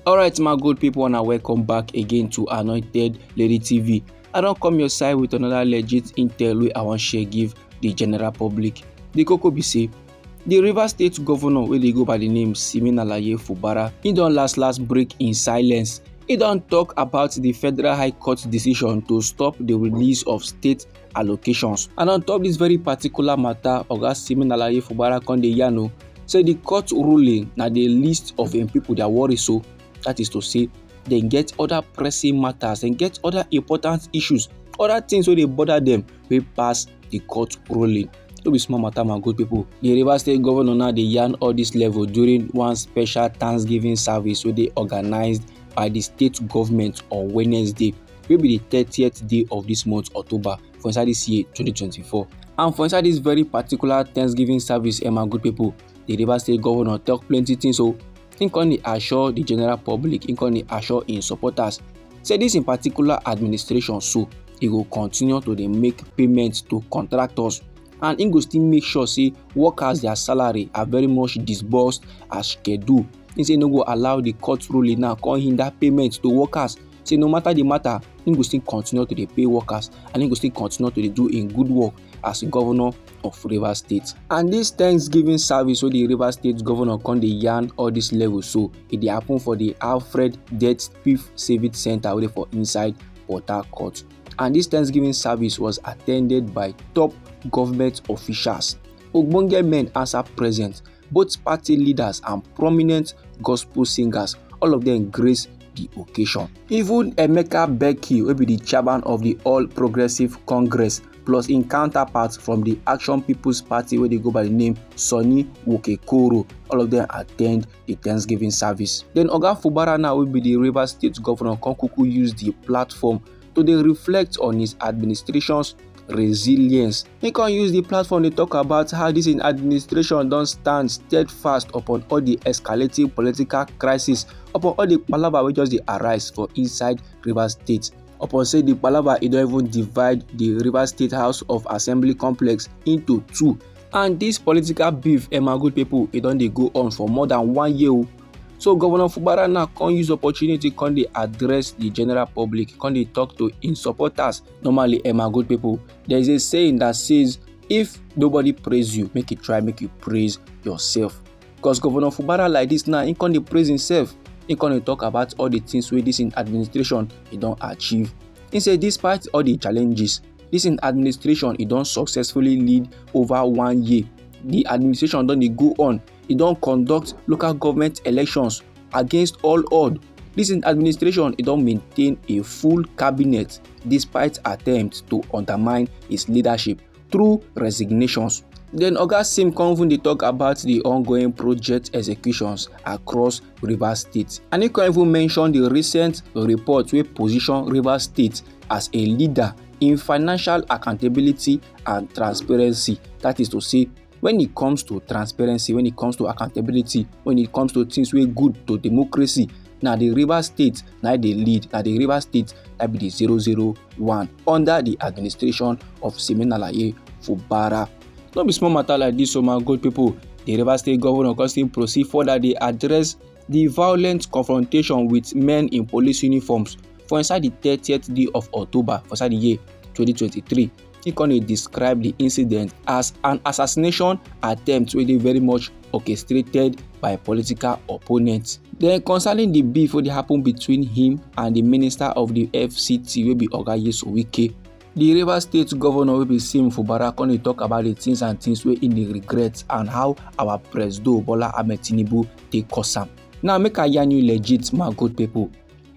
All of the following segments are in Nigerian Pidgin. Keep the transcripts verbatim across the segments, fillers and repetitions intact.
Alright, my good people, and welcome back again to Anointed Lady T V. I don come your side with another legit intel wey I wan share give the general public. The koko be say, the Rivers State governor wey dey go by the name Siminalayi Fubara, he don last last break in silence. He don talk about the Federal High Court decision to stop the release of state allocations. And on top this very particular matter, Oga Siminalayi Fubara come dey yarn o, say the court ruling na the list of im people their worries o. That is to say, dem get other pressing matters, dem get other important issues, other things wey dey bother dem wey pass the court ruling. No be small matter, my good people. The Rivers State governor now dey yarn all this level during one special Thanksgiving service wey dey organized by the state government on Wednesday, wey be the thirtieth day of this month, October, for inside this year, twenty twenty-four. And for inside this very particular Thanksgiving service, eh, my good people, the Rivers State governor talk plenty things. So he come dey assure the general public, he come dey assure im supporters, say this in particular administration, so e go continue to dey make payments to contractors, and he go still make sure say workers their salary are very much disbursed as schedule. He say no go allow the court ruling now come hinder payment to workers. Say no matter the matter, he go still continue to dey pay workers, and he go still continue to dey do im good work as governor of Rivers State. And this Thanksgiving service wey the Rivers State governor come dey yarn all this level, so e dey happen for the Alfred Death Piff Civic Center wey dey for inside Port Harcourt. And this Thanksgiving service was attended by top government officials. Ogbonge men answer present, both party leaders and prominent gospel singers, all of them grace the occasion. Even Emeka Becky, wey be the chairman of the All Progressive Congress, plus im counterparts from the Action People's Party wey dey go by the name Sonny Wokekoro, all of them attend the Thanksgiving service. Then Oga Fubara now, wey be the Rivers State governor, come kuku use the platform to dey reflect on his administration's resilience. He come use the platform dey talk about how this in administration don stand steadfast upon all the escalating political crisis, upon all the palava wey just dey arise for inside Rivers State. Upon say the palava, e don even divide the Rivers State House of Assembly complex into two. And this political beef, eh, my good people, e don dey go on for more than one year o. So Governor Fubara now come use opportunity, come dey address the general public, come dey talk to im supporters. Normally, eh, my good people, there is a saying that says, "If nobody praise you, make you try, make you praise yourself." Because Governor Fubara like this now, he come dey praise himself. He come dey talk about all the things wey this in administration he don achieve. He say despite all the challenges, this in administration, e don successfully lead over one year. The administration don dey go on. E don conduct local government elections against all odd. This in administration, e don maintain a full cabinet despite attempts to undermine his leadership through resignations. Then Oga Sim come even dey talk about the ongoing project executions across Rivers State. And he come even mention the recent report wey position Rivers State as a leader in financial accountability and transparency. That is to say, when it comes to transparency, when it comes to accountability, when it comes to things wey good to democracy, na the Rivers State na dey lead, na the Rivers State na be the zero zero one under the administration of Siminalayi Fubara. No be small matter like this, so my good people, the Rivers State governor come still proceed further dey address the violent confrontation with men in police uniforms for inside the thirtieth day of October for inside the year twenty twenty-three. He come dey describe the incident as an assassination attempt wey dey very much orchestrated by political opponents. Then concerning the beef wey dey happen between him and the minister of the F C T wey be Oga Nyesom Wike, the Rivers State governor wey be Sim Fubara come dey talk about the things and things wey he dey regret and how our Presido Bola Ahmed Tinubu take cause am. Now make I yarn you legit, my good people.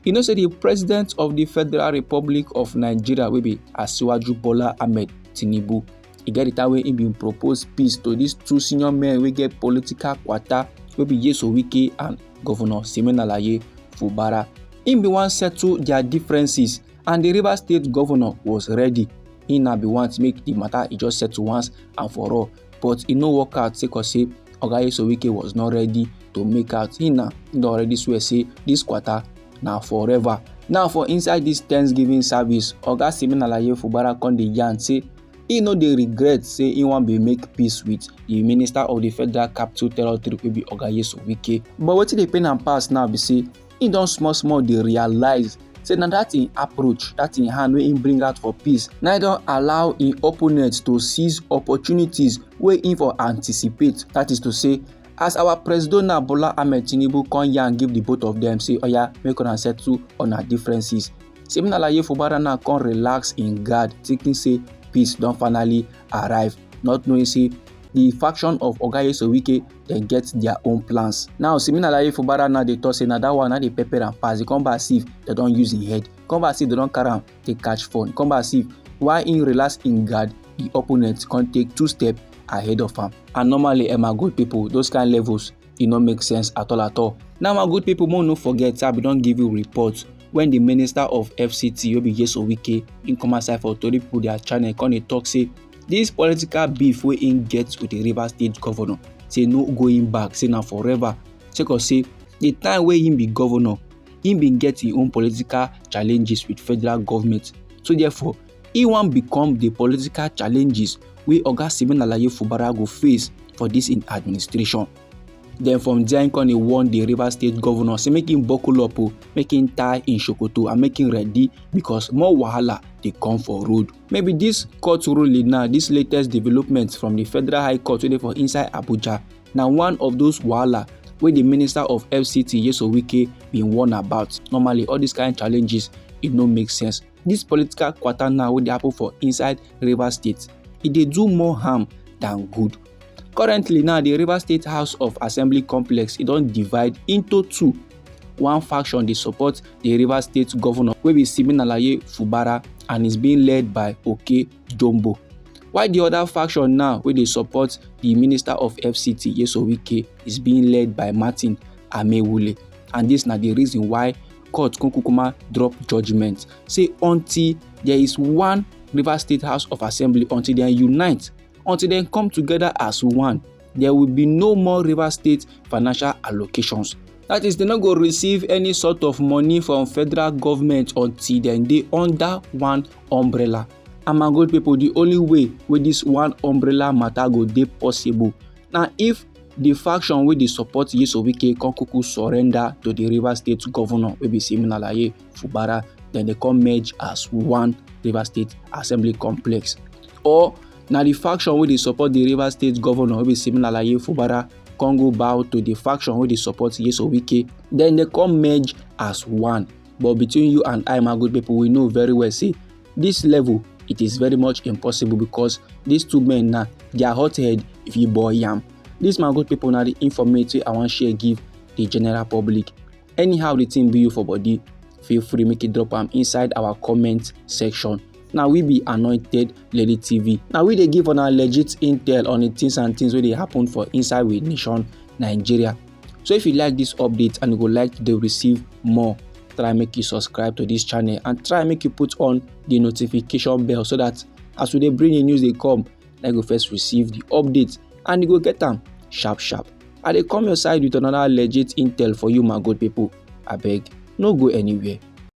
You know say the president of the Federal Republic of Nigeria wey be Asiwaju Bola Ahmed Tinubu, e get the time wey he bin propose peace to these two senior men wey get political kwata, wey be Nyesom Wike and Governor Siminalayi Fubara. He bin wan settle their differences, and the Rivers State governor was ready. He now be want make the matter e just settle once and for all, but e no work out sake of say Oga Nyesom Wike was not ready to make out. He now, he don already swear say this kwata na forever. Now for inside this Thanksgiving service, Oga Siminalayi Fubara come dey yarn say he no dey regret say he wan be make peace with the minister of the Federal Capital Territory wey be Oga Nyesom Wike. But wetin dey pain am pass now be say He don small small dey realize say na that im approach, that im hand wey im bring out for peace, na im don allow im opponent to seize opportunities wey im for anticipate. That is to say, as our Presido now, Bola Ahmed Tinubu, come yarn give the both of them say, "Oya, make una settle una differences." Siminalayi Fubara now come relax im guard, thinking say peace don finally arrive, not knowing say the faction of Oga Nyesom Wike dem get their own plans. Now, Siminalayi Fubara now dey talk say na that one na dey pepper am pass. He come back see if dem don use im head. Come back see if dem don carry am take catch phone. Come back see if, while im relax im guard, the opponent come take two step ahead of am. And normally, eh, my good people, those kind levels, e no make sense at all at all. Now, my good people, make una no forget say I bin don give you report when the Minister of F C T, wey be Nyesom Wike, im come outside for tori people their channel, come dey talk say this political beef wey im get with the Rivers State governor, say no going back, say na forever. Sake of say the time wey im be governor, im bin get im own political challenges with federal government. So therefore, he wan become the political challenges wey Oga Siminalayi Fubara go face for this im administration. Then from there, im come dey warn the Rivers State governor say make im buckle up o, make im tie im shokoto and make im ready, because more wahala dey come for road. Maybe this court ruling now, this latest development from the Federal High Court wey dey for inside Abuja, na one of those wahala wey the Minister of F C T, Nyesom Wike, bin warn about. Normally, all these kind challenges, e no make sense. This political kwata now wey dey happen for inside Rivers State, e dey do more harm than good. Currently now, the Rivers State House of Assembly complex, e don divide into two. One faction dey support the Rivers State governor, wey be Siminalayi Fubara, and is being led by Oke Jumbo. While the other faction now, wey dey support the Minister of F C T, Nyesom Wike, is being led by Martin Amaewhule. And this na the reason why court come kukuma drop judgment, say until there is one Rivers State House of Assembly, until dem unite, until dem come together as one, there will be no more Rivers State financial allocations. That is, dem no go receive any sort of money from federal government until dem dey under one umbrella. And my good people, the only way wey this one umbrella matter go dey possible na if the faction wey dey support Nyesom Wike come kuku surrender to the Rivers State governor, wey be Siminalayi Fubara, then dem come merge as one Rivers State Assembly complex. Or na the faction wey dey support the Rivers State governor, wey be Siminalayi Fubara, come go bow to the faction wey dey support Nyesom Wike, then dem come merge as one. But between you and I, my good people, we know very well say this level, it is very much impossible, because these two men now, their hot head, if you boil yam. This, my good people, na the informate wey I wan share give the general public. Anyhow the thing be you for body, feel free make you drop am inside our comment section. Na we be Anointed Lady T V. Na we dey give una legit intel on the things and things wey dey happen for inside we nation, Nigeria. So if you like this update and you go like to dey receive more, try make you subscribe to this channel and try make you put on the notification bell, so that as we dey bring the news dey come, na you go first receive the update and you go get am sharp sharp. I dey come your side with another legit intel for you, my good people. Abeg, no go anywhere.